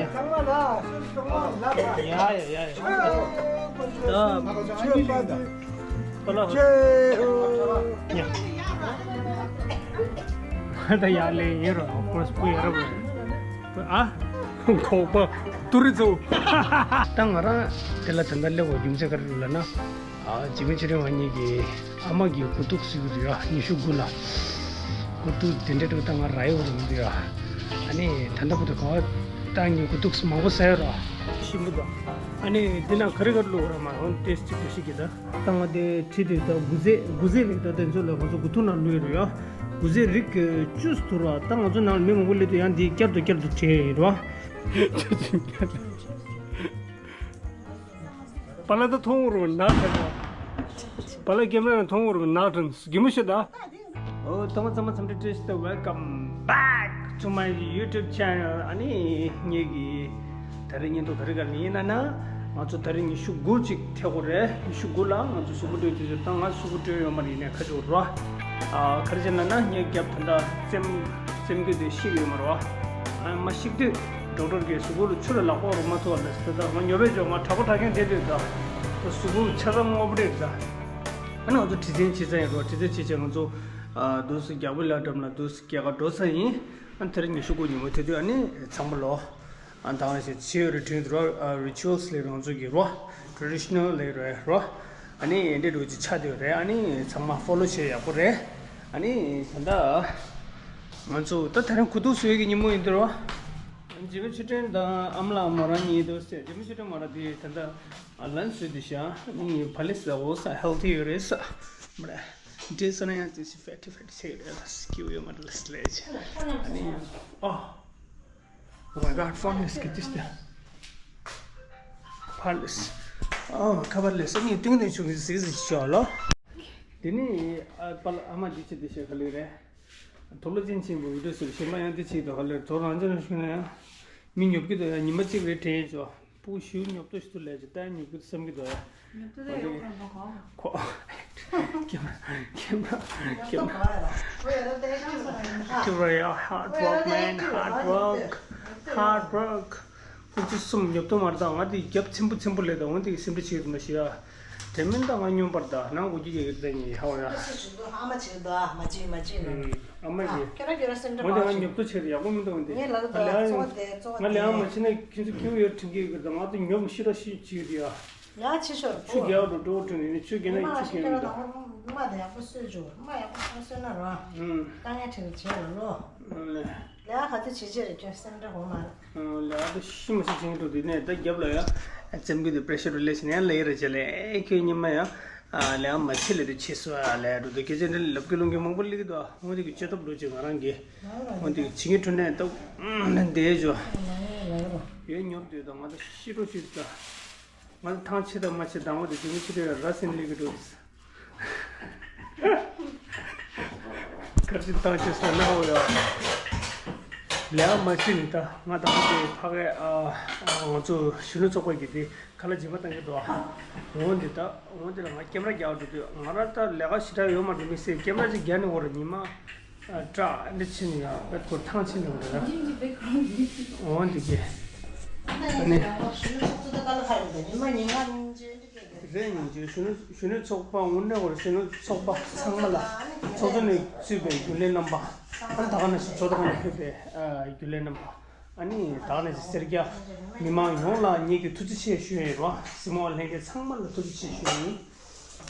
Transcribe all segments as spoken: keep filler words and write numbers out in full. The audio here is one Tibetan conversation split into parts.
ཡ་ཡ་ཡ་ཡ། ད་པ་ལ། ད་ཡ་ལེ་ཡིན་རོ་ཁོ་སྤུ་ཡ་རོ། ཨ། ཁོག་པ་ཏུ་རི་ཚོ། ད་ང་རང་དེ་ལ་ད་ལྟ་སླེབས་པའི་རྒྱུ་མཚན་ག་རེ་རེད་ལབ་ན། ཨ། འཇིགས་མེད་ཆོས་སྒྲོན་ང་གཉིས་ཀྱི་ཨ་མ་གི་དགུ་ཐུག་ཟེར་གྱི་རེད་ཡ། ཉི་ཤུ་དགུ་ལ། དགུ་ཐུག་དེ་འདྲ་འགྲོ་ད་ང་རག་ཡོད་རེད་མི་འདུག་ཡ། ཨ་ནི་ད་ལྟ་བར་དུ་ག་བ་ད་ངས་དགུ་ཐུག་མང་པོ་ཟ་ཡོད་ར། ཞིམ་པོ་འདུག་ཨ་ནི་འདི་ན་ག་རེ་ག་རེ་བླུགས་ར་མ་ཧོན་ཏེས་ཅིག་འདུག་ཤིག་གི་ད། ད་ང་དེ་བྲིས་དུས་ད་དགུ་ཚད་དགུ་ཚད་ལེགས་ད་དེ་ཚོ་ལ་ང་ཚོ་དགུ་ཐུག་ནང་བླུགས་ཡོད་རེད་ཡ། དགུ་ཚད་རིགས་ཀྱི་བཅུ་ཟེར་ར། ད་ང་ཚོ་ནང་ལ་མི་མང་པོ་སླེབས་དུས་ཡང་འདི་བསྐྱར་དུ་བསྐྱར་དུ་བྲིས་ཡོད་ར། པ་ལ་ད་མཐོང་རུང་ནག་དྲན། པ་ལ་ཀེམ་ར་ནང་མཐོང་རུང་ནག་དྲན་གི་མོ་ཤི་ད། ཨོ། ཐོག་མ་ཚང་མ་འཚམས་འདྲི་བཀྲ་ཤིས་བདེ་ལེགས། Welcome back to my YouTube channel. ཨ་ནི་ངེད་ཀྱི་ད་རེས་བརྙན་ཐུང་ག་རེ་ག་རེ་ཡིན་ན་ན། ང་ཚོ་ད་རེས་ཉི་ཤུ་དགུ་ཅིག་ཐེག་གོ་རེད། ཉི་ཤུ་དགུ་ལ་ང་ཚོ་གཟུགས་པོ་སྤྲོད་དུས་ཚོད་ད་ང་གཟུགས་པོ་སྤྲོད་ཡོད་མ་རེད། ཡིན་ནའི་ཁ་ཕྱོགས་རོ། ཨ། ག་རེ་བྱས་ན་ན་ངའི་རྒྱབ་ད་ལྟ་རྩེད་རྩེད་མོ་རྒྱུ་དེ་བཤིག་ཡོད་མ་རེད་བ། ཨ། མ་བཤིག་དུས་ཌོག་ཊར་གྱིས་གཟུགས་པོ་ལ་ཆུ་ལ་ལག་པ་རུ་མ་ཐུག་པ་ལ་ཟེར། ད་ང་ཉོབ་པའི་ཇོ་ང་དྲག་པོ་དྲག་མཁན་དེ་དུས་ད་གཟུགས་པོ་ཆ་ཚང་སྔོན་པོ་རེད་ད། ཨ་ནི་ང་ཚོ་དྲི་ཚན་བྱེད་ས་ཡིན་རོ། དྲི་ཚན་བྱེད་ཆེད་ང་ཚོ། ཨ། འདུག་སེ་རྒྱག་པའི་ལ་འགྲམ་ལ་འདུག་སེ་རྒྱག་ག་འགྲོ་ས་ཡིན། ཨ་ནི་དེ་རིང་ཉི་ཤུ་དགུ་ཉིན་མོ་དེ་དུས་ཨ་ནི་ཚང་མ་ལོ། ཨ། ད་ག་ནང་བཞིན་བྱེད་ཡོད་རེད། དྲན་རོ། ཨ། རི་ཅུ་ཨལ་ལབ་རང་ཚོ་གི་རོ། ཊེ་རེ་ཌི་ཤི་ནལ་ལབ་རེད་རོ། ཨ་ནི་འདི་འདྲ་ཅིག་ཆགས་བསྡད་ཡོད་རེད། ཨ་ནི་ཚང་མ་ཕོ་ལོ་བྱེད་ཡག་པོ་རེད། ཨ་ནི་ད་ལྟ་ང་ཚོ་ད་དེ་རིང་དགུ་ཐུག་བཟོས་ཀྱི་ཉིན་མོ་ཡིན་འདུག་རོ། འཇིགས་མེད་ཆོས་སྒྲོན་དང་ཨ་མ་ལགས་མོ་རང་གཉིས་འདུག་སེ། འཇིགས་མེད་ཆོས་སྒྲོན་མོ་རང་དེ་ད་ལྟ་ལན་བཟོས་འདུག་ཤག་ཨ་ནི་བ་ལེ་ཟ་འོ་ས་ཧེལ་ཐི་ཡོད་རེད་ས། མ་རེད། འདྲེས་ས་ན་ཡང་དེ་ཚོ་ཕེ་ཊི་ཕེ་ཊི་བྱེད་ཡོད་རེད། ལ་སྐྱིད་པོ་ཡོད་མ་རེད། ལ་སི་ལེ་ཆེ། ཨ་ནི། ཨ། Oh my God, phone is get this there. ཕར་ལས། ཨ། ཁ་པར་ལས་སང་ཉིན་ཏིང་ཏིང་ཆུང་གི་ཟིག་ཟིག་ཤོག་ལོ། དེ་ནི་ཨ་པ་ལ་ཨ་མ་འདི་ཆེ་དེ་ཤེས་ག་ལེ་རེད། དོ་ལོ་ཅན་ཆེན་པོ་བི་ཌིའོ་ཟེར་གཞན་པ་ཡང་དེ་ཆེ་དོ་ག་ལེ། དོ་རང་ཅན་ཤུ་ན་ཡང་མི་ཉོབ་ཀྱི་དོ་ཡང་ཉི་མ་གཅིག་རེ་དྲན་ཆོག་པུ་ཞུ་ཉོབ་ཏོ་ཞིག་ཏུ་ལས་ཀྱི་ལྟ་ཉོབ་ཀྱི་བསམ་གྱི་དོ་ཡ། ཉོབ་ཏོ་དེ་ཡོད་ཁོ་རང་ཁོ། ཁོ། ཁྱེད་རང་ཁྱེད་རང་ཁྱེད་རང་ཁྱེད་རང་ཡ། Hard work, man, hard work, hard work. ཁོ་ཚོ་གསུམ་ཉོབ་ཏོ་མ་རེད། ད་ང་དེ་རྒྱབ་ཚིམ་པོ་ཚིམ་པོ་ལས་ད་འོན་ཏེ་སེམས་ཁྲལ་བྱེད་ཀྱི་མ་ཤི་ཡ། དེ་མིན་ད་ང་སྨྱོན་པར་ད་ནང་གོ་གི་ཡོད་ད་ཉི་ཧ་ཡ། ཨ་མ་བྱེད་ད་མ་བྱེད་མ་བྱེད་ན། ཨ་མ་ཡེ། ཁྱེད་རང་ཁྱེད་རང་སེམས་ཁྲལ་མ་འོན་ཏེ་ང་ཉོབ་ཏོ་བྱེད་ཡག་པོ་མི་འདུག་འོན་ཏེ། ངས་ལ་ད་ང་ལས་ཨང་ཚོ་དེ་ཚོ་ང་ལས་ཨང་མ་བྱེད་ན་ཁྱེད་ཚོ་ཁྱེད་ཡོད་དྲན་གི་ཡོད་ད། ང་དེ་ཉོབ་ཤི་ར་ཤི་བྱེད་ཀྱི་ཡ། ཡ་ཕྱི་ཤོར་ཆུ་རྒྱག་འགྲོ་འགྲོ་དྲན་ནས་ཆུ་རྒྱག་ན་ཆུ་རྒྱག་མི་འདུག་མ་དེ་ཡག་པོ་གསོད་བཅུག་མ་ཡག་པོ་གསོད་ན་ར། ཨུམ། དཀའ་ངལ་འཕྲད་བྱེད་ལ་ལོ། ཨུམ་ལེ། ལས་ཨ་ག་དུས་བྱེད་བྱེད་རེ་ཁྱོད་སེམས་ཁྲལ་འོང་མ་རེད། ཨུམ་ལེ། ཨ་ད་ཤི་མ་ཤི་བྱེད་འགྲོ་དུས་ནས་ད་རྒྱབ་ལ་ཡ། ཙམ་གི་དུ་པེ་རེ་ཤར་རི་ལེ་ཤན་ཡང་ལེ་རེ་བྱེད་ལེ་ཨེ་ཁྱོད་ཉི་མ་ཡ། ལས་ཨ་མ་བྱེད་ལེ་དུ་བྱེད་སོ་ཡ་ལེ་འགྲོ་དུས་སྐད་ཆ་འདྲ་ལབ་ཀྱི་ལུང་གི་མང་པོ་ལེགས་འདུག་འོན་ཏེ་གི་བཅོས་ཐབས་འགྲོ་ཅིག་ང་རང་གི། འོན་ཏེ་གི་བྱེད་ཀྱི་འཕྲོ་ནས་ད། འདས་ཇོ། ཡོད་ཉོབ་དུས་ད་ང་ད་ཤི་འགྲོ་ཅིག་ད། ང་ཐང་ཆད་དང་མ་ཆད་དང་པོ་དེ་དེ་མི་ཆེ་དེ་ར་སེམས་ལེགས་ཀྱི་འགྲོ། གར་ཅིག་ཐང་ཆད་ས་ན་འོ་ཡ། ལས་ཨ་མ་ཆི་ནི་ད་ང་དང་པོ་དེ་ཕ་གའི་ཨ་ང་ཚོ་གཞོན་ནུ་ཚོགས་པ་གི་དེ་ཁ་ལ་སྦྱིན་པ་བཏང་གི་འདུག་འོ་འདི་ད་འོ་འདི་ལ་ང་ཀེམ་ར་རྒྱག་འགྲོ་དུས་ང་ར་ད་ལས་ཀ་ཞེ་དྲག་ཡོད་མ་འགྲོ་མི་སྲིད། ཀེམ་ར་ཅིག་རྒྱག་ནི་འོ་ར་ཉི་མ། ཨ་སྐྲག་འདི་ཕྱིན་ཡང་བེད་ཁོ་ཐང་ཕྱིན་འདུག་རེད། འོ་འདི་གི། ཨ་ནི། རེད་ཉིན་གྱི་གཞོན་ནུ་གཞོན་ནུ་ཚོགས་པ་དངོས་གནས་འོ་ར་གཞོན་ནུ་ཚོགས་པ་ཚང་མ་ལ་ཚོགས་གཙོ་ནས་གཙོས་པའི་རྒྱུན་ལས་རྣམ་པ། ཨ་ནི་ད་ག་ནང་བཞིན་ཚོགས་ད་ག་ནས་ཕེབས་པའི་རྒྱུན་ལས་རྣམ་པ། ཨ་ནི་ད་ག་ནང་བཞིན་སེར་སྐྱ་མི་མང་ཡོངས་ལ་ངེད་ཀྱི་ཐུགས་རྗེ་ཆེ་ཞུ་ཡིན་རོ། སྲིད་དམག་ལྷན་རྒྱས་ཚང་མ་ལ་ཐུགས་རྗེ་ཆེ་ཞུ་ཡིན།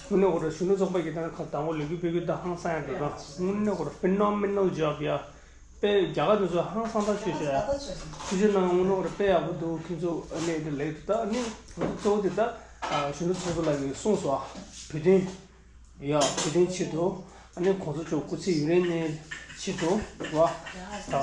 དངོས་གནས་ཁོ་རང་གཞོན་ནུ་ཚོགས་པ་གི་ད་ནི་ཁ་དང་པོ་ལས་འགུལ་སྤེལ་རྒྱུ་ད་ཧང་སང་ཡང་འགྲོ་དང་། དངོས་གནས་ཁོ་རང་ཕེ་ནོ་མི་ནལ་ཇོབ་ཡ། དཔེ་རྒྱ་གར་དེ་ཚོ་ཧང་སང་ད་ཆོས་བྱས། ཐུགས་རྗེ་གནང་། དངོས་གནས་ཁོ་རང་དཔེ་ཡག་པོ་འདུག་ཁྱོད་ཚོ་ཨ་ནི་དེ་ལེགས་འདུག་ད་ནི་ང་ཚོ་གཙོ་བོ་དེ་ད་གཞོན་ནུ་ཚོགས་གཙོ་ལགས་ཀྱིས་གསུངས་སོ། བོད་དོན། ཡ་བོད་དོན་ཆེད་དུ། ཨ་ནི་གོང་ས་མཆོག་སྐུ་ཚེ་ཡུན་རིང་གནས་ཆེད་དུ་ར། ད་ད་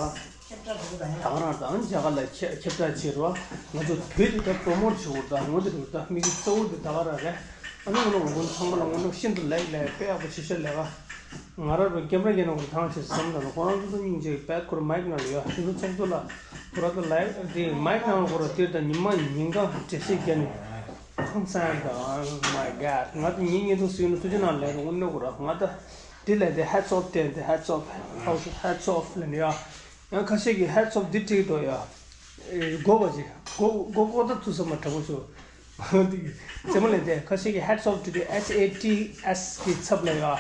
ག་རང་དང་རྒྱ་གར་ལ་ཁྱབ་ཁྱབ་བསྒྲགས་བྱེད་ར། ང་ཚོ་བོད་དེ་ད་པྲོ་མོཊ་བྱེད་དགོས་རེད། ད་ངོ་དེ་རེད། ད་དམིགས་ཡུལ་གཙོ་བོ་དེ་ད་ག་རང་རེད། ཨ་ནི་ང་ཚོ་ང་ཚོ་ཚང་མ་ལ་ངོ་ནས་ཤིན་ཏུ་ལེགས་ལེགས་དཔེ་ཡག་པོ་ཞེ་དྲག་ལས་ཀ། ང་རང་རུ་ཀེམ་ར་རྒྱག་ནས་ང་ཚོ་ཐང་ཆད་བསམ་དང་ཁོ་རང་ཚོ་སྙིང་རྗེ་བས་ཁོ་ར་མའིག་ནང་ལ་ཡོད། ཁྱོད་ཚོ་ཚོགས་གཙོ་ལ་ཁོ་ར་ད་ལེགས་དེ་མའིག་ནང་ལ་ཁོ་ར་དེར་ད་ཉི་མ་ཉིན་གང་འགྲེལ་བཤད་རྒྱག་ནས། ཁོང་ཚང་དང་Oh my God། ང་ད་ཉིན་ཉིན་དུ་སུས་ནུ་ཐུགས་རྗེ་གནང་ལས་རུང་ནུ་གུ་ར་ང་ད་འདི་ལས་དེ་hats off དེ་འདི་hats off hats off hats off ལས་ནི་ཡ། ཡང་ཁ་ཤས་ཀྱིས་hats off འདི་བྲིས་འདུག་ཡ། ཨེ། མགོ་བ་ཅིག་མགོ་མགོ་ཀོ་ད་ཐུག་ས་མ་དྲག་པོ་ཤོ། འདི་རྩེད་མོ་ལེན་དེ་ཁ་ཤས་ཀྱི་hats off to the H A T S གི་ཚབ་ལ་ཡ། ཨ།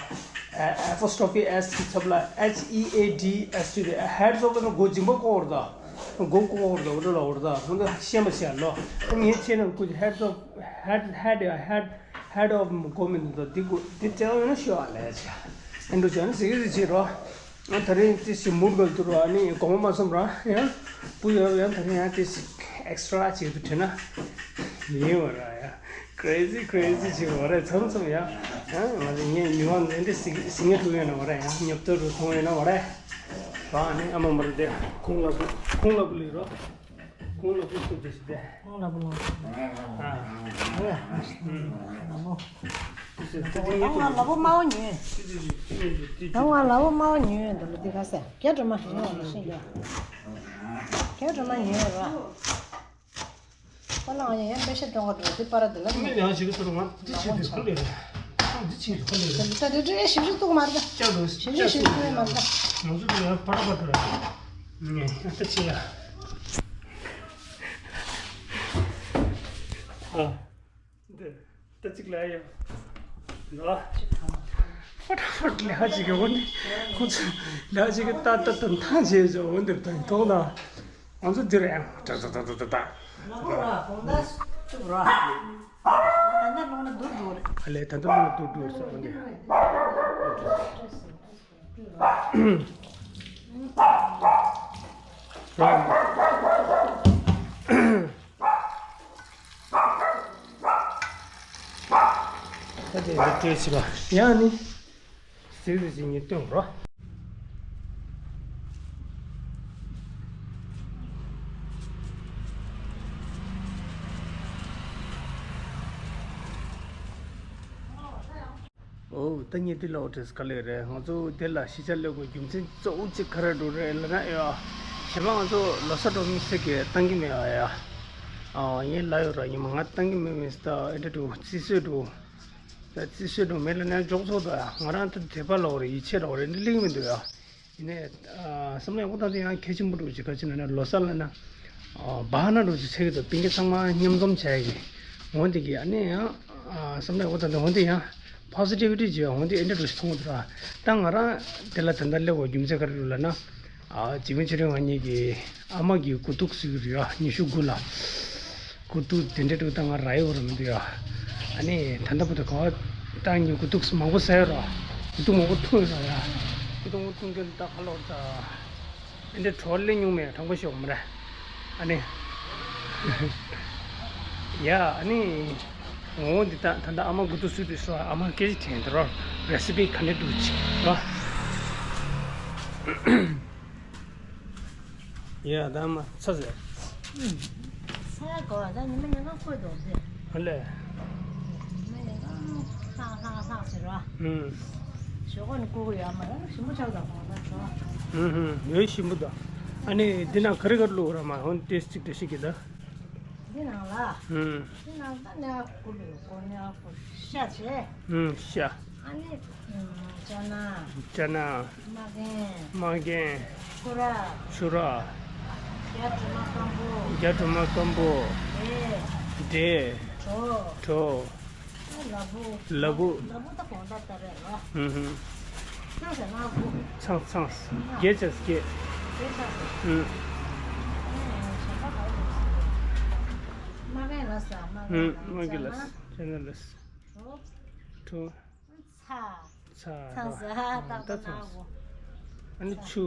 apostrophe S གི་ཚབ་ལ H E A D S to the hats off ན་མགོ་མཇིང་པ་ཀོ་བར་ད། མགོ་ཀོ་བར་ད་འོ་ད་ལ་བར་ད་འོ་ད་ཤེས་མ་ཤེས་ལོ། ངས་ཆེ་ན་ཀུ་ཅི་hats off hat hat hat hat off མགོ་མི་འདུག་འདི་ཀུ་འདི་ཅང་ཡོད་ན་ཤོ་ཨ་ལས་ཆ། ཨེ་འགྲོ་ཆ་ན་ཟིག་ཟིག་བྱེད་རོགས། ཨ། ད་རིང་ཏི་སི་མུར་གལ་དུ་ར་ནི་གོང་མ་སོམ་ར་ཡང་། པུ་ཡོ་ཡང་ད་རིང་ཡང་ཏི་སི་extra བྱེད་དུ་དྲན་ན། ཡིན་བ་ར་ཡ། crazy crazy བྱེད་བ་ར་མཚམས་མཚམས་ཡ། ཨ། ང་ཚོ་ངའི་མི་དབང་འདི་འདྲ་ཟིག་ཟིག་ངེ་ཐུག་ཡོད་ན་བ་ར་ཡ། ཉོབ་ཏོ་རུ་མཐོང་ཡོད་ན་བ་ར། བ་ནི་ཨ་མ་མ་རུ་དེ་ཁོང་ལ་བུ་ཁོང་ལ་བུ་ལི་རོ། ཁོང་ལ་བུ་ཐུག་དེ་ཞིག་དེ། ཁོང་ལ་བུ་ལོ། ཨ། ཨ། ཨ། ལ་བུ། ད་ང་ལ་བུ་དམར་བོ་ཉོས། ད་ང་ལ་བུ་དམར་བོ་ཉོས་འདུག་ལ་འདི་ག་ཟེ། རྒྱ་གྲོ་མ་ཉོས་བ་ལ་ཤེས་ཀྱང་། རྒྱ་གྲོ་མ་ཉོས་ར། ཁོ་ལ་ང་ཡང་ཡང་པེ་ཤ་སྟོན་ག་འགྲོ་འདི་པར་འདི་ལ་ངས་ཡང་ཞིག་ཚུར་ང་འདི་ཆེད་དུ་ཁ་ལས་རེད། འདི་ཆེད་དུ་ཁ་ལས་རེད། ད་འདི་འདྲ་ཞིབ་ཞིབ་གཏུག་མ་རེད། ལྕགས་འགྲོ་ཞིབ་ཞིབ་གཏུག་མ་རེད། ང་ཚོ་འདི་ཡང་པར་པར་འགྲོ་ར། ངས་ད་ཆེ་ཡ། ཨ། འདི་ད་གཅིག་ལ་ཡ། ལ། ཕ་ཕ་ལ་ཅིག་གི་འོ་འདི། ཁོ་ཚོ་ལ་ཅིག་གི་ཏ་ཏ་ཏ་ཐང་བྱས་བྱས་འོ་འདིར་ད་ཐོག་ལ། ང་ཚོ་འདིར་ཡང་ཏ་ཏ་ཏ་ཏ་ཏ། ལ་བོ་ར་གོང་ད་སུ་ར། ད་ལྟ་ལོང་ན་སྡུག་འགྲོ་རེད། ཨ་ལས་ད་ལྟ་ལོང་ན་སྡུག་འགྲོ་རེད་ཟེར་འོ་འདི། ད་དེ་འདི་སྤྲོད་བྱེད་པ་ཡང་ནི་ཟིག་ཟིག་ཟིག་ཉིད་སྟོན་རོགས། འོ། ད་ངས་འདི་ལ་འོ་བྲེས་ག་ལེ་རེད། ང་ཚོ་འདི་ལ་གཞིས་ཆགས་སླེབས་དགོས་རྒྱུ་མཚན་གཙོ་བོ་གཅིག་ག་རེ་འགྲོ་རེད་ལབ་ན་ཡ། གཞན་པ་ང་ཚོ་ལོ་གསར་འགྲོ་མི་ཚེ་གི་བཏང་གི་མེད་ཨ་ཡ། ཨ། ངས་ལབ་ཡོད་ར། ཉི་མ་ང་བཏང་གི་མེད་མེད་ད་ཨེ་འདྲ་འགྲོ་རྩིས་སྲོལ་འགྲོ། ད་རྩིས་སྲོལ་འགྲོ་མེད་ལབ་ན་འཇོག་ཚོགས་ད་ང་རང་ད་དད་པ་ལོག་རེད། ཡིད་ཆེས་ལོག་རེད། འདི་ལེགས་མི་འདུག་ཡ། ཡིན་ནའི། ཨ། བསམ་བློ་ཡག་པོ་བཏང་དུས་ཡང་གལ་ཆེན་པོ་འདྲ་བོ་ཅིག་ག་ཅི་ན་ན་ལོ་གསར་ལ་ན། ཨ། བ་ཧ་ན་འདྲ་བོ་ཅིག་ཆགས་ཀྱི་འདུག་སྤུན་ཀྱག་ཚང་མ་མཉམ་འཛོམས་བྱ་ཡ་གི། འོན་ཏེ་གི་ཨ་ནི་ཡང་། ཨ། བསམ་བློ་ཡག་པོ་བཏང་དུས་འོན་ཏེ་ཡང་positivity ཅིག་འོན་ཏེ་ཨེ་འདྲ་འདྲ་བོ་ཞིག་མཐོང་གི་འདུག་ར། ད་ང་རང་དེ་ལ་ད་ལྟ་སླེབས་པའི་རྒྱུ་མཚན་ག་རེ་རེད་ལབ་ན། ཨ། འཇིགས་མེད་ཆོས་སྒྲོན་ང་གཉིས་ཀྱི་ཨ་མ་གི་དགུ་ཐུག་ཟེར་གྱི་རེད་ཡ། ཉི་ཤུ་དགུ་ལ། དགུ་ཐུག་དེ་འདྲ་འདྲ་བོ་ད་ང་རག་ཡོད་ར་མི་འདུག་ཡ། ཨ་ནི་ད་ལྟ་བར་དུ་ག་བ་ད་ངས་དགུ་ཐུག་མང་པོ་ཟས་ཡོད་ར། དགུ་ཐུག་མང་པོ་འཐུང་ཡོད་ར་ཡ། དགུ་ཐུག་མང་པོ་འཐུང་མཁན་ད་ཁ་ལོ་ད། ཨེ་འདྲ་བྲོ་བ་ལེན་མྱོང་མེད། དྲང་པོ་ཤོད་མ་རེད། ཨ་ནི། ཡ། ཨ་ནི། འོ་འདི་ད་ད་ལྟ་ཨ་མ་དགུ་ཐུག་སུས་དུས་སོ། ཨ་མ་སྐད་ཆ་དྲན་དུ་རོ། རེ་སི་པི་ག་འདྲ་འདུག་ཅིག་རོ། ཡ། ད་མ་ཚ་ཟེར། ཚ་གོ་ད་ཉི་མ་ཉི་མ་ཁོས་འདུག་ཟེར། ཨ་ལས། ཉི་མ་ཉི་མ་ལྷག་ལྷག་ལྷག་ཟེར་རོ། ཨུམ། ཞོགས་ཀ་ནས་བསྐུར་གི་ཡོད་མ་རེད། ཞིམ་པོ་ཆགས་འདུག་གོང་ད་ཚོ། ཨུམ་ཧུམ། ཡོད་ཞིམ་པོ་འདུག་ཨ་ནི་འདི་ན་ག་རེ་ག་རེ་བླུགས་ར་མ་འོན་ཏེ་གཅིག་འདྲ་ཞིག་གི་ད། འདི་ནང་ལ། ཨུམ། འདི་ནང་ད་ནས་བསྐུར་བའི་སྒོ་ནས་བསྐུར་ཤ་བྱས། ཨུམ། ཤ། ཨ་ནི། ཨུམ། ཅ་ན། ཅ་ན། མ་རྒན། མ་རྒན། ཆུ་ར། ཆུ་ར། རྒྱ་གྲོ་མ་སྐམ་པོ། རྒྱ་གྲོ་མ་སྐམ་པོ། འབྲས། འབྲས། གྲོ། གྲོ། ལ་ཕུག་ལ་ཕུག་ལ་ཕུག་ད་གོང་ད་ལྟ་རེད་རོ། ཧུམ་ཧུམ། ཚང་ཟེར་ན་ཕུག་ཚང་ཚང་། རྒྱས་ཆེ་རྒྱས། རྒྱས་ཆེ། ཧུམ། མ་རྒན་ལ་ཟ། མ་རྒན་ལ་ཟ། ཅ་ན་ལ་ཟ། གྲོ། གྲོ། ཚ། ཚ། ཚ་ཟེར་ཧ་ད་ད་ཚང་ས། ཨ་ནི་ཆུ།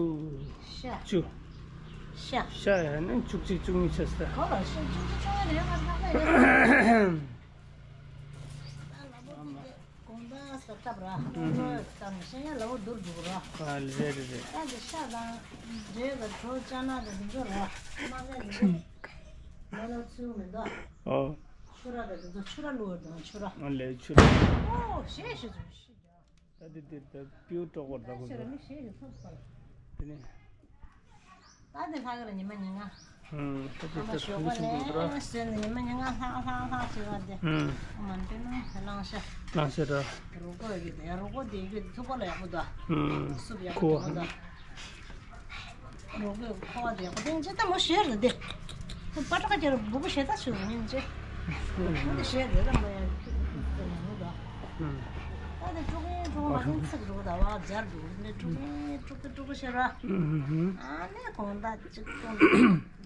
ཤ། ཆུ། ཤ། ཤ་ཡ་ནི་བཅུ་གཅིག་བཅུ་གཉིས་ཆ་ས། གོ་ལ་ཤ་བཅུ་གཅིག་བཅུ་གཉིས་རེད་མ་ཐག་པ་རེད། ད་ལ་བོ་དེ་གོང་ད་ས་སྟབས་ར་ལོ་ལོ་ཙམ་ཤ་ཡ་ལ་བོ་བསྡུར་འདུག་ར། ཨ་ལེ་རེད་རེད་རེད། ད་འདི་ཤ་དང་འབྲས་དང་གྲོ་ཅ་ན་དང་འདི་ཚོ་ར་མ་ཟད་འདི་ཚོ་ལོ་ལོ་ཚུལ་མི་འདུག་ཨོ། ཆུ་ར་དང་འདི་ཚོ་ཆུ་ར་བླུགས་དང་ཆུ་ར། ཨ་ལེ་ཆུ་ར། ཨོ་ཞེས་ཞེས་ཚུལ་ཞེས་རྒྱག་ད་འདི་འདིར་ད་པིའུ་ཀྲོག་པར་ད་གོ་ཟེར། ད་འདི་ལྷག་གི་ར་ཉི་མ་ཉིན་ལྔ། ཧུམ། ད་འདི་ད་གོ་ཟིན་འདུག་ར། ཟེར་ནས་ཉི་མ་ཉིན་ལྔ་ལྷག་ལྷག་ལྷག་བྱེད་པ་དེ། ཧུམ། མ་འདི་ནང་བླང་ཤ། བླང་ཤ་ར། རུ་སྒོ་ཡོད་ཀྱི་རུ་སྒོ་དེ་ཡོད་ཀྱི་ཐུག་པ་ལ་ཡག་པོ་འདུག་ཧུམ། སུབ་ཡག་པོ་འདུག་ད། རུ་སྒོའི་ཁོ་བ་དེ་ཡག་པོ་དེ་ཅི་ལྟ་མོ་ཤེར་རེད་དེ། པ་ཏྲ་ཀ་ཅེར་སྦུ་གུ་ཞེ་ད་ཞུ་ཉིན་ཅེ། ཁོ་དེ་ཞེ་དེ་རང་ལ་ཡང་ཁྱི་ཁྱི་ཁྱི་ཁྱི་ད་དེ་ཀྲུག་ཡིན་ཀྲུག་མ་ཐུང་ཚིག་རུ་ད་བ་སྦྱར་འདུག་ནས་ཀྲུག་ཡིན་ཀྲུག་ཏུ་ཀྲུག་ཞེ་ར། ཨ་ནས་གོང་ད་ཅིག་གཏོང་འདུག་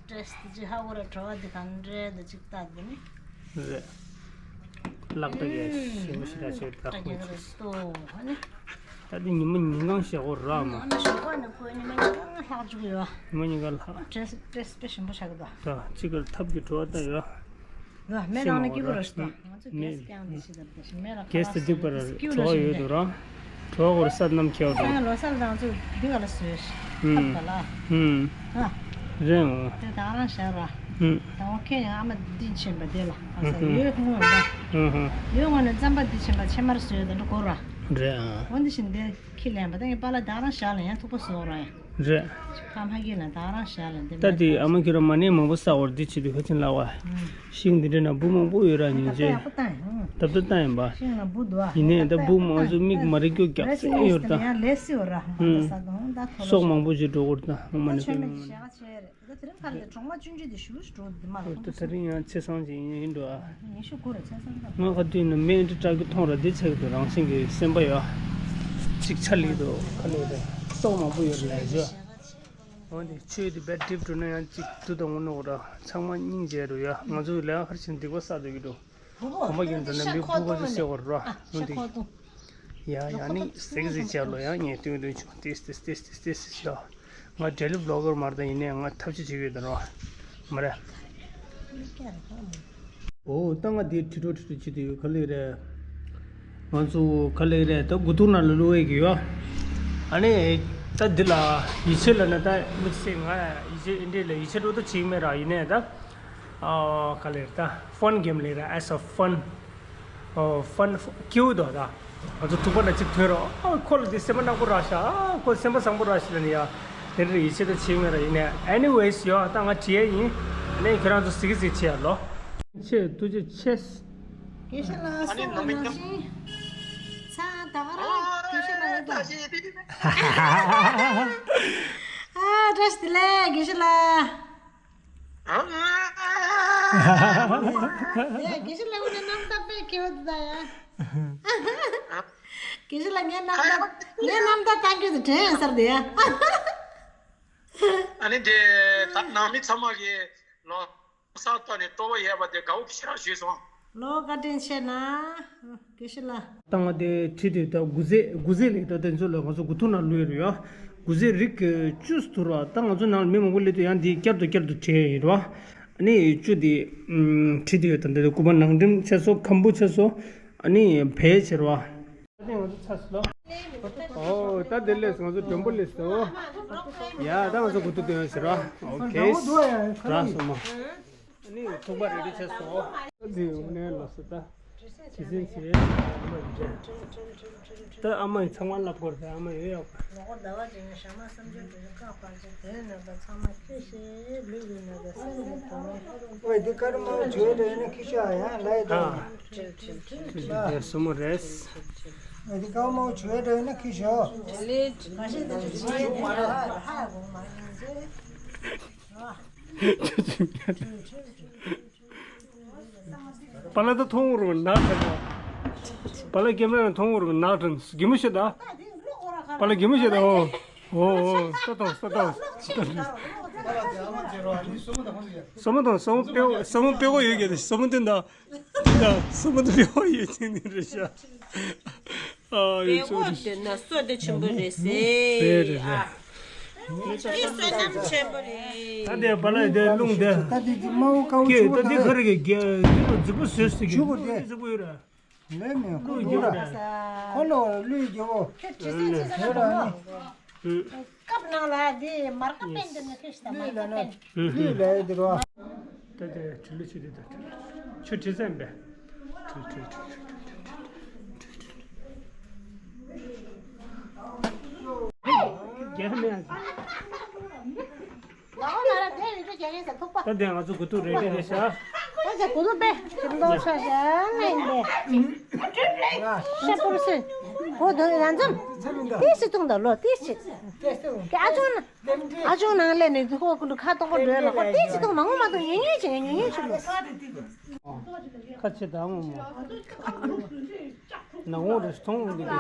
ཌེ་སི་དེ་ཅིག་ཧ་གོ་ར་བྲོ་བ་དེ་གང་འདྲེ་དེ་ཅིག་ད་དེ་ནི། རེད། ལག་ཏུ་ཡོད་ཞིམ་པོ་ཞིག་ད་ཆོད་ད་ཁོང་ཆོད། ད་དེ་ཉི་མ་ཉིན་གང་ཞག་གོ་ར་མ། ཉི་མ་ཉིན་གང་ལྷག་བཅུག་ཡོད། ཉི་མ་ཉིན་གང་ལྷག་ཏྲེས་ཏྲེས་དཔེ་ཞིམ་པོ་ཆགས་ཀྱི་འདུག་ད་གཅིག་གར་ཐབ་ཀྱི་བྲོ་བ་ད་ཡོད། ང་མེ་ལང་ནི་སྐྱིད་པོ་ར་ཞིག་ད། ང་ཚོ་གེ་སི་ཀྱང་འདི་ཞིག་ད་ཞིམ་མེ་ལ་གེ་སི་འདུག་པར་བྲོ་བ་ཡོད་འདུག་ར། བྲོ་བ་གོ་ར་སར་ནམ་ཁྱེར་འདུག་ལོ་སར་དང་ཚོ་འདི་ག་ལ་བཟོས་ཐབ་ག་ལ། ཧ། རེད་འོ། དེ་ད་རང་ཤར་བ། ཧུམ། ད་འོ་ཁྱེད་ཡང་ཨ་མ་འདི་ཕྱིན་པ་དེ་ལ་ཨ་ས་ཧུམ་ཧུམ། ཡོད་ངོ་ན། ཧུམ་ཧུམ། ཡོད་ངོ་ན་རྩམ་པ་འདི་ཕྱིན་པ་ཕྱེ་མར་བཟོས་ད་འགྲོ་གོ་ར། རེད་ཨ། འོ་འདི་བཞིན་དེ་ཁྱི་ལེན་པ་ད་ངའི་པཱ་ལགས་ད་རང་ཤར་ལ་ཡང་ཐུག་པ་བཟོ་ར་ཡང་། རེད། ཕ་མ་གིས་ལ་ད་རང་ཤར་ལ་འདི་ད་མེད་དེ་པ། ཨ་མ་ཁྱེད་རང་མ་ཎི་མང་པོ་བསགས་པར་འདི་བྱེད་དུས་ཧ་ཅང་ལ་བ། ཧུམ། ཤིང་འདི་འདྲ་ན་འབུ་མང་པོ་ཡོད་ར་སྙིང་རྗེ། ད་ལྟ་ཡག་པོ་བཏང་ཡིན། ད་ལྟ་བཏང་ཡིན་པ། ཤིང་ལ་འབུ་འདུག་ཨ། ཡིན་ནའི་ད་འབུ་མང་ཚོ་མིག་མ་རིག་རྒྱུ་རྒྱག་རེ་ཚད་ཡོད་ད། ཡང་ལས་སྲིད་བ་ར་མ་ཧུམ། ད་ས་དང་ད་ཐོ་སོག་མང་པོ་ཞིག་འགྲོ་གོ་ད་ཧུམ་མ་ད་ནི་ཆོས་མེད་ཀྱི་ཞག་ཆེ་རེད། ད་དེ་རིང་ཁ་ལ་གྲོང་མ་ཆུང་ཆུང་དེ་ཞུ་ཞུ་འགྲོ་འདི་མ་ལ་ད་ད་རིང་ཡང་ཆེ་སང་ཅིག་ཡིན་ཡིན་འགྲོ་ཨ། ཉི་ཤུ་དགུ་རེད་ཆེ་སང་ད། ང་ག་དུས་ནི་མེ་འདི་དྲག་གི་མཐོང་ར་འདི་ཆགས་འདུག་རང་བཞིན་གྱི་སེམས་པ་ཡོད། ཅིག་ཆ་ལི་འདུག་ཁ་ལོ་རེད་སོག་མང་པོ་ཡོད་རེད་ལས་ཞོ། འོ་འདི་ཆོས་འདི་བེད་ཌིབ་འགྲོ་ན་ཡང་ཅིག་དུ་དང་ངོ་ནོག་ར་ཚང་མ་སྙིང་རྗེ་རུ་ཡ་ང་ཚོ་ལས་ཁར་ཕྱིན་སྡིག་པ་བསགས་འདུག་གི་འགྲོ། གོམ་པ་རྒྱུན་དུ་ན་མི་སྤུ་ག་ཚོ་སེ་བར་ར་འོ་འདི། ཡ་ཡ་ནི་སེག་སི་ཅར་ལོ་ཡ་ངས་སྟོན་སྟོན་ཆོག་ཏེས་ཏེས་ཏེས་ཏེས་ཏེས་ཤོག་ང་ཌེ་ལི་བི་ལོག་གར་མ་རེད་ད་ཡིན་ནའི་ང་ཐབས་ཤེས་བྱེད་ཀྱི་ཡོད་ད་རོ། མ་རེད། འོ་ད་ང་དེ་ཁྲི་ཁྲོ་ཁྲི་ཁྲོ་བྱེད་དུ་ཡོད་ག་ལེ་རེད། ང་ཚོ་ག་ལེ་རེད་ད་དགུ་ཐུག་ནང་ལ་བླུག་ཡས་ཀྱི་ཡོད། ཨ་ནི་ད་འདི་ལ་ཡིད་ཆེས་ལ་ན་ད་མི་ཚེ་ང་ཡིད་ཆེས་ཨིན་འདྲེ་ལ་ཡིད་ཆེས་འགྲོ་ད་བྱེད་ཀྱི་མེད་ར་ཡིན་ནའི་ད། ཨ་ག་ལེ་རེད་ད་ཕན་གེམ་ལེ་ར་as a fun། ཨོ་ཕན་ཀིའུ་དོ་ད། ང་ཚོ་ཐུག་པ་ན་གཅིག་ཐོན་རོགས། ཨ་ཁོ་ལ་དེ་སེམས་པ་ནག་པོ་རག་ཤག་ཨ་ཁོ་སེམས་པ་བཟང་པོ་རག་ཤག་ལ་ནི་ཡ། དེ་འདྲ་ཡིད་ཆེས་ད་བྱེད་མེད་ར་ཡིན་ནའི། Anyways ཡོ་ད་ང་བྲིས་ཡ་ཡིན། ཨ་ནི་ཁྱེད་རང་ཚོ་གཟིགས་གཟིགས་བྱེད་ཡ་ལོ། ཆེ་ཐུགས་རྗེ་ཆེ། དགེ་བཤེས་ལགས་སོ་ནང་བཞིན། ཚ་ད་ག་རང་དགེ་བཤེས་ལགས་ཡོད་པ། ཨ་བཀྲ་ཤིས་བདེ་ལེགས་དགེ་བཤེས་ལགས། ཡ་དགེ་བཤེས་ལགས་ངའི་རྣམ་ཐར་དཔེ་མཁས་པོ་འདུག་ད་ཡ། དགེ་བཤེས་ལགས་ངའི་རྣམ་ཐར་ངའི་རྣམ་ཐར་བཏང་རྒྱུ་དེ་དྲན་ཡོད་ས་རེད་ཡ། ཨ་ནི་དེ་ད་ནང་མི་ཚང་མ་གི་ལོ་གསར་ཐོག་ནས་སྤྲོ་བ་ཡོད་པ་དེ་དགའ་བོ་ཞེ་དྲག་ཞུས་སོང་། ལོ་བཀའ་དྲིན་ཆེ་ན། དགེ་བཤེས་ལགས། ད་ང་དེ་བྲིས་དུས་ད་དགུ་ཚེས་དགུ་ཚེས་ལེགས་ད་དེ་ཚོ་ལ་ང་ཚོ་དགུ་ཐུག་ནང་བླུགས་ཡོད་རེད་ཡ། དགུ་ཚེས་རིགས་བཅུ་ཐུག་ར་ད་ང་ཚོ་ནང་ལ་མི་མང་པོ་སླེབས་དུས་ཡང་འདི་བསྐྱར་དུ་བསྐྱར་དུ་བྲིས་ཡོད་རེད་བ། ཨ་ནི་བཅུ་དེ་བྲིས་དུས་ཡོད་ད་འདི་སྐུ་པར་ནང་འགྲེམས་ཆེ་སོ་ཁམ་བུ་ཆེ་སོ་ཨ་ནི་བལ་ཆེ་རེད་བ། ད་དེ་ང་ཚོ་ཚར་སོང་ལོ། ཨོ་ད་དེ་ལས་ང་ཚོ་མགྲོན་པོ་སླེབས་སོང་། ཡ་ད་ང་ཚོ་དགུ་ཐུག་སྟོན་ཡོད་ཟེར་བ། ཨོ་ཁེ། རག་སོང་མ། ཨ་ནི་ཐུག་པ་རེ་ཌི་བྱས་སོང་། འདི་དངོས་གནས་ལགས་སོ་ད། ཇི་སྲིད་བྱེད་ཨ་མ་ཡིན་ད། ཨ་མ་ཡིན་ཚང་མ་ལབ་དགོས་རེད་ཨ་མ་ཡོད་ཡག་ལོ་ཟླ་བ་ཅན་ཞག་མ་བསམ་བྱུང་དུས་སུ་བཀག་པར་བྱེད་དོན་ནང་པ་ཚང་མ་ཁྱེད་ཤེས་ལུས་ཀྱི་ནང་པ་སེམས་ཀྱི་དོན་ལས། ཨོ་འདི་ཀར་མང་བྱོས་དོན་ནི་ཁྱི་ཤ་ཡང་ལ་ཡི་དང་། ཨ། དེ་སོ་མོ་རེད། ཨོ་འདི་ཀར་མང་བྱོས་དོན་ནི་ཁྱི་ཤ། པ་ལ་ད་མཐོང་རུང་ནག་དྲན་པ་ལ་སྐྱེམས་ར་མཐོང་རུང་ནག་དྲན་གི་མོ་ཤེས་ད། པ་ལ་གི་མོ་ཤེས་ད་ཨོ། ཨོ་ཨོ་ལྟ་དང་ལྟ་དང་། སོ་མོ་དང་སོ་མོ་དཔེ་སོ་མོ་དཔེ་གོ་ཡོད་ཀྱི་སོ་མོ་དེ་འདྲ། ད་སོ་མོ་དེ་དཔེ་གོ་ཡོད་ཀྱི་ནི་རེད་ཤག་ཨ་ཡོད་ཚོད་རེད། དཔེ་གོ་དེ་ན་སོ་དེ་ཆེན་པོ་རེད་ཟེ། རེད་རེད་རེད། དེ་བསོད་ནམས་ཆེན་པོ་རེད། ད་དེ་བ་ལ་དེ་རླུང་དེ། ད་དེ་དེ་མ་འོ་ཀའུ་ཆུ་བོ་ད་དེ་ག་རེ་གི་རྒྱ་རྒྱུ་རྫིག་པོ་བཟོས་ཟེར་གི་ཆུ་བོ་དེ་རྫིག་པོ་ཡོད་ར། ལོས་མེད་ཁོ་རྒྱུ་ར། ཁོ་ལོ་ལུས་རྒྱུ་བོ། ཁྱོད་དྲི་ཟན་ཆེ་ས་ཡོད་ར་ནི། སྐབས་ནང་ལ་དེ་མར་ཀ་པན་དེ་ནི་ཁྱོད་ཤི་ད་མར་ཀ་པན། ལུས་ལ་ཡོད་དེ་རོ། ད་དེ་དྲི་ལུ་ཆུ་དེ་ད་དྲི་ཆུ་དྲི་ཟན་པས། དྲི་དྲི་དྲི་དྲི་དྲི་དྲི་དྲི། རྒྱལ་མེད། ད་དེ་ང་ཚོ་དགུ་ཐུག་རེ་རེ་རེ་ཤག་ད་དེ་དགུ་ཐུག་པས་ཁྱིམ་ཐོག་ཤ་ཤ་ལེན་པས། ཤ་པུར་སེ། ཁོ་དོན་རང་འཛོམས། ཏིས་ཅི་ཐུང་དང་ལོ་ཏིས་ཅི། ཨ་ཅུང་ན། ཨ་ཅུང་ནང་ལས་ནི་ཁོ་ཀུ་ལུ་ཁ་ཏོག་པོ་འགྲོ་ལ་ཁོ་ཏིས་ཅི་ཐུང་མ་ངོ་མ་ཐུང་ཉུང་ཉུང་ཅིག་ཉུང་ཉུང་ཅིག་ལོ། ཁ་ཆེ་དང་ངོ་མ། ནང་ངོ་རེ་ཐོང་འོང་གི་དེ།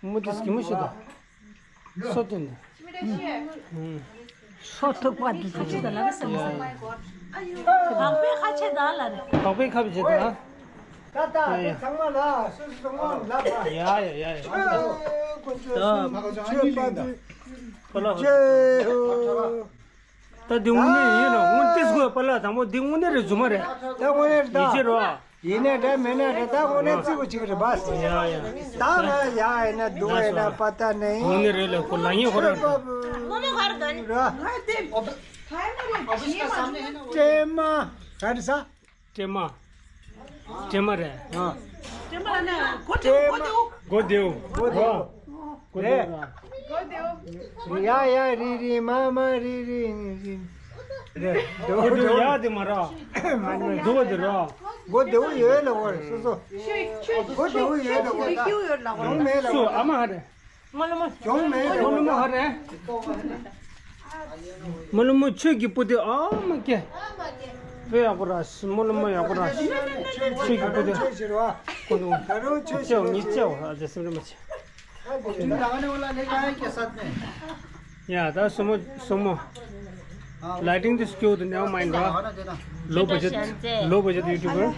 མུ་ཏིས་ཀྱི་མུ་ཤི་དང་། སོ་ཏན་དང་། སོ་ཐུག་པ་དེ་ཁ་ཆེ་དང་ལ་རེ་སམ་སམ། བག་པའི་ཁ་ཆེ་དང་ལ་རེ། བག་པའི་ཁ་ཆེ་དང་། ད་ད་ཡ་ཡ། ཚང་མ་ལ་སོ་སོ་ངོ་ལ་པ། ཡ་ཡ་ཡ་ཡ། ཁོ་ཚོ་ཆོས་པ་དེ། ཁོ་ལ། ད་འདི་དངོས་གནས་ཡིན་རོ། དངོས་ཏིས་གོ་པ་ལ་དང་པོ་འདི་དངོས་གནས་རེད་རྫུན་མ་རེད། ད་དངོས་གནས་རེད་ད། ཡིན་གྱི་རོ། ཡིན་ནའི་འདྲ་མིན་ནའི་འདྲ་ད་དངོས་གནས་རྩིས་པོ་ཅིག་རེད་པ། ཡ་ཡ། ད་ང་ཡ་ཡིན་ན་འདུག་ཡིན་ན་པ་ད་ནི། དངོས་གནས་རེད་ལ་ཁོ་ལ་ཡིན་ཁོ་རང་རེད། ངོ་མ་ག་རེ་དོན། ར། སྤྲེལ་མ། ག་རེ་ས། སྤྲེལ་མ། སྤྲེལ་མ་རེད། ཨ། སྤྲེལ་མ་ལ་ནི་གོ་དེའུ་གོ་དེའུ། གོ་དེའུ། གོ་དེའུ་ར། གོ་དེའུ། ཡ་ཡ་རི་རི་མ་མ་རི་རི་རི། རེད། གོ་དེའུ་ཡ་དེ་མ་ར། མ་ར་འདུག་གོ་དེ་ར། གོ་དེའུ་ཡོད་ལ་གོ་སོ་སོ། གོ་དེའུ་ཡོད་ལ་གོ་ད། ཡོད་ལ་གོ། གྱོང་མེད་ལ་སུ་གོ། ཨ་མ་ཧ་རེ། མ་ལོ་མ། གྱོང་མེད་ལ་མ་ལོ་མ་གོ། ཧ་རེ། མ་ལོ་མ་ཆོས་ཀྱི་པོ་ཏི་ཨ་མ་ཀེ། དཔེ་ཡག་པོ་ར་ཤི། མ་ལོ་མ་ཡག་པོ་ར་ཤི། ཆོས་ཀྱི་པོ་ཏི། ཆོས་ཞིག་ར། ཀོ་ནུ། ད་རུང་ཆོས་ཞིག་ར། ཉིས་བརྩེ་བ་ཨ་ཅེ་སེམས་རེ་མ་ཆེ། ཡ་ད་སོ་མོ་སོ་མོ། Lighting this cute, never mind ར། Low budget, low budget YouTuber.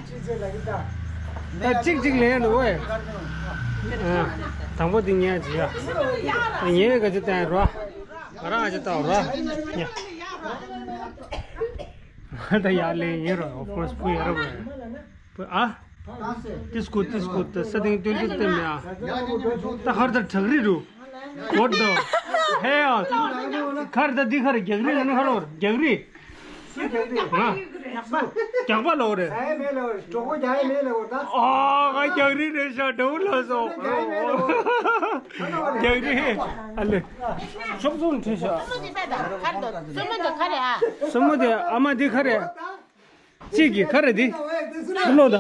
ད་གཅིག་གཅིག་ལེན་འདུག་ཨེ། དང་པོ་འདི་ངས་བྱེད་ཡ། ངས་ག་ཚོད་བསྟན་རོ། ང་རང་ཨ་ཅེ་བལྟ་རོ། ཡ། ང་ད་ཡར་ལེན་ཡིན་རོ། Of course བུ་ཡ་ར་བུ་ཡ། བུ་ཨ། ཏིས་ཀོ་ཏིས་ཀོ་ཏི་ས་སྟེང་སྟོན་ཏིས་ཏེ་མེ་ཨ། ད་ཧར་ད་བྲག་རི་རུ། What the hell? ཁར་ད་འདི་ཁར་རྒྱག་རི་ལ་ནི་ཧ་ལོར་རྒྱག་རི། ང་། རྒྱག་པ་ལོ་རེད། ཨ་ང་རྒྱག་རི་རེད་ཤག་འདྲ་བོ་ལ་སོ། རྒྱག་རི། ཨ་ལེ། ཤོག་ཚོང་ཁྲིད་ཤག་སོ་མོ་དེ་ཨ་མ་འདི་ཁ་རེད། གཅིག་གི་ཁ་རེད་འདི། ལོ་ད།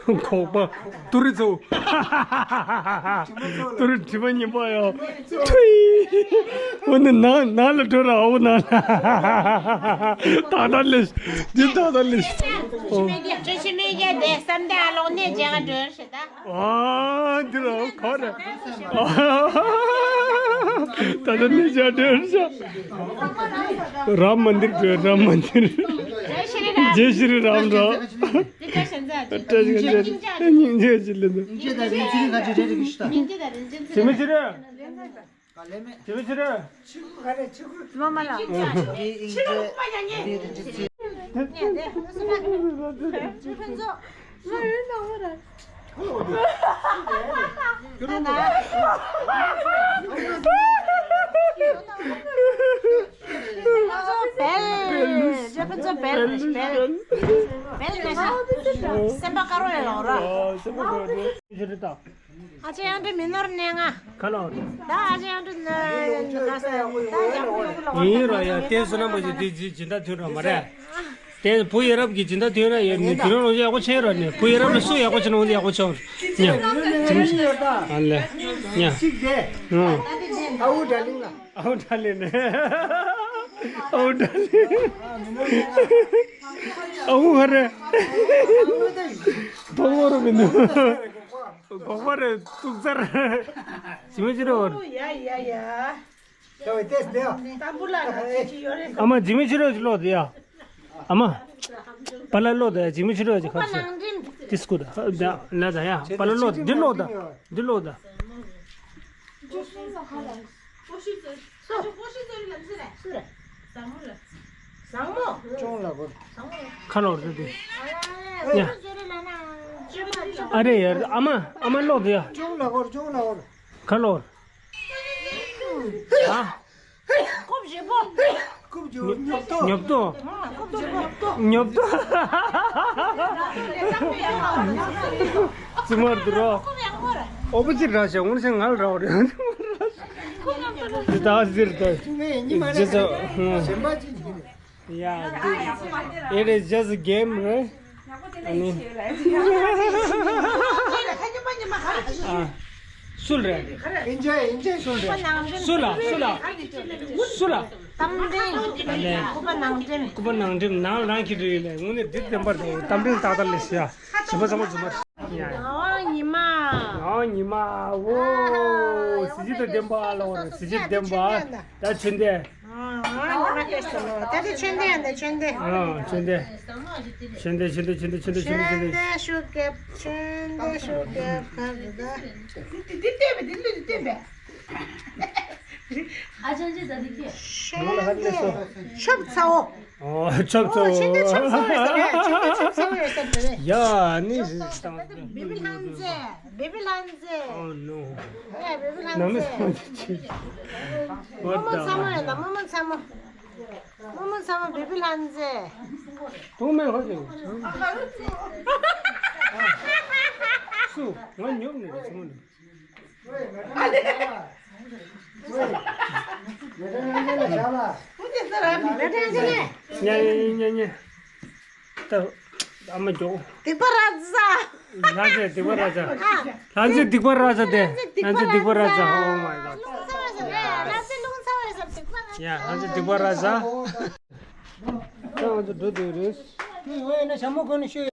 ཁོག་པ་ཏུ་རི་ཚོ། ཏུ་རི་དྲི་མ་ཉེན་པ་ཡོད། ཐུའི། འོ་ནི་ནང་ནང་ལ་འགྲོ་ར་འོ་ནང་ལ། ད་ད་ལེ། འདི་ད་ད་ལེ། ཅི་མེད་ཀྱི་ཅི་ཞིག་མེད་ཀྱི་དེ་བསམ་དེ་ཨ་ལོག་ནས་རྒྱག་འགྲོ་ཞེ་ད། ཨ་འདི་ར་ཁོ་ར། ད་ད་ནི་ཇ་འདྲ་ཤ། རམ་མན་དིར་འདྲ་རམ་མན་དིར། ཇེ་ཤྲི་རམ་ར། བཀྲ་ཤིས་བདེ་ལེགས། སྙིང་རྗེ་ཅི་ལེན་འདུག་ཇེ་མི་ཇི་རེད། ཇེ་མི་ཇི་རེད། མ་མ་ལ། སེམས་པ་དཀར་བོ་ཡོད་ལ་འོ་ར། ཨ་ཅེ་ཡང་འདྲི་མི་ནོར་ནས་ང་། ཁ་ལོ། ད་ཨ་ཅེ་ཡང་འདྲི་ནོར་ནས་ང་ས་ཡང་འདྲི་ལ་ཡིན་ར་ཡ་དེ་སོ་ན་མ་ཅི་དེ་ཇི་ཇི་འདྲ་ཐོན་ར་མ་རེད། དེ་བུ་ཡ་རབས་ཀྱི་ཇི་འདྲ་ཐོན་ར་ཡ་མི་དུ་རང་ཡག་པོ་ཆེ་ར་ནི་བུ་ཡ་རབས་ལ་སུ་ཡག་པོ་ཆེ་ན་འོ་འདི་ཡག་པོ་ཆེ་བ་ཉ། ཨ་ལེ། ཉ། ཨ་འུ་ད་ལིང་ལ། ཨའུ་ཌར་ལིང་ནི། ཨའུ་ཌར་ལིང་། ཨའུ་ཧ་རེ། ཐོག་མོ་རུ་མི་འདུག་གོག་པ་རེ་ཏུག་ཙར། ཇི་མི་ཇི་རེ་བར། ཡ་ཡ་ཡ། ཨ་མ་ཇི་མི་ཇི་རེ་ལོ་དེ་ཡ། ཨ་མ། པ་ལ་ལོ་དེ་ཇི་མི་ཇི་རེ་ཇི་ཁར་སེ། ཏིས་ཀུ་ད་ལ་ད་ཡ་པ་ལ་ལོ་འདི་ལོ་ད་འདི་ལོ་ད། ཁ་ལོར་དེ་དེ། ཡ། ཨ་རེ་ཡ་ཨ་མ་ཨ་མ་ལོག་དེ་ཡ། ཁ་ལོར། ཨ། ཉོབ་ཏོ། ཉོབ་ཏོ། ཙི་མར་དུ་རོ། ཨོ་པོ་ཅི་ར་ཤ་ངུར་ཤ་ངལ་ར་བ་རེ། ད་ཟིར་ད། ཇི་ཙ། Yeah, it is just a game, right? ཨ་ནི། ཨ། སུ་རེད། སུ་རེད། སུ་ལ། སུ་ལ། སུ་ལ། གཏམ་འདྲེན། ཨ་ནི། སྐུད་པ་ནང་འདྲེན། སྐུད་པ་ནང་འདྲེན་ནང་རང་གི་རེད་ལས་ངུ་ནི་འདི་བདེན་པར་དང་གཏམ་འདྲེན་ཏག་ཏག་ལས་ཤི་ཡ། ཞིམ་པ་ཚང་མ་རྫུན་མ། ཡ། ཨོ་ཉི་མ། ཨོ་ཉི་མ། ཨོ། གཟི་བརྗིད་དང་ལྡན་པ་ལ་འོ་རེད། གཟི་བརྗིད་ལྡན་པ། ད་ཆོས་འདས། ཨ་ཨ་ཉི་མ་སྐད་ཤོད་ལོ། ད་དེ་ཆོས་འདས་ཡང་ད་ཆོས་འདས། ཨ་ཆོས་འདས། ཆོས་འདས་ཆོས་འདས་ཆོས་འདས་ཆོས་འདས་ཆོས་འདས་ཆོས་འདས། ཆོས་འདས་ཤུགས་རྒྱབ། ཆོས་འདས་ཤུགས་རྒྱབ། ག་རེ་ད། འདི་འདི་བསྟན་པས། འདི་ལུས་འདི་བསྟན་པས། ཨ་ཅང་ཅི་ད་འདི་སྐད། ཆོས་འདས་ཆོབ་ཚ་བོ། ཨོ་ཆོབ་ཚ་བོ། ཆོས་འདས་ཆོབ་ཚ་བོ་རེད་ཟེར། ཆོས་འདས་ཆོབ་ཚ་བོ་རེད་ཟེར་དེ་རེད། ཡ་ནི་བི་བི་ལྷ་མཛེས། བི་བི་ལྷ་མཛེས། Oh no. ཨེ་བི་བི་ལྷ་མཛེས། ནམ་ཚང་ཅི། རྨོ་མོ་ཚ་མོ་ཡིན་ད། རྨོ་མོ་ཚ་མོ། རྨོ་མོ་ཚ་མོ་བི་བི་ལྷ་མཛེས། དུང་མེད་ཧོ་ཅིག་སུ། ང་ཉོབ་ནས་ཆུང་ནས། ཉ་ཉ་ཉ་ཉ། ད་ཨ་མ་མགྱོགས། སྡིག་པ་ར་ཛ། ལྷ་མཛེས་སྡིག་པ་ར་ཛ། ལྷ་མཛེས་སྡིག་པ་ར་ཛ་དེ། ལྷ་མཛེས་སྡིག་པ་ར་ཛ། Oh my god. ལྷ་མཛེས་སྡིག་པ་ར་ཛ། ཡ་ལྷ་མཛེས་སྡིག་པ་ར་ཛ། ད་ང་ཚོ་འགྲོ་འདོད་རེད། དེ་ཡོད་ན་ཞྭ་མོ་གོན་ནས་ཤོད།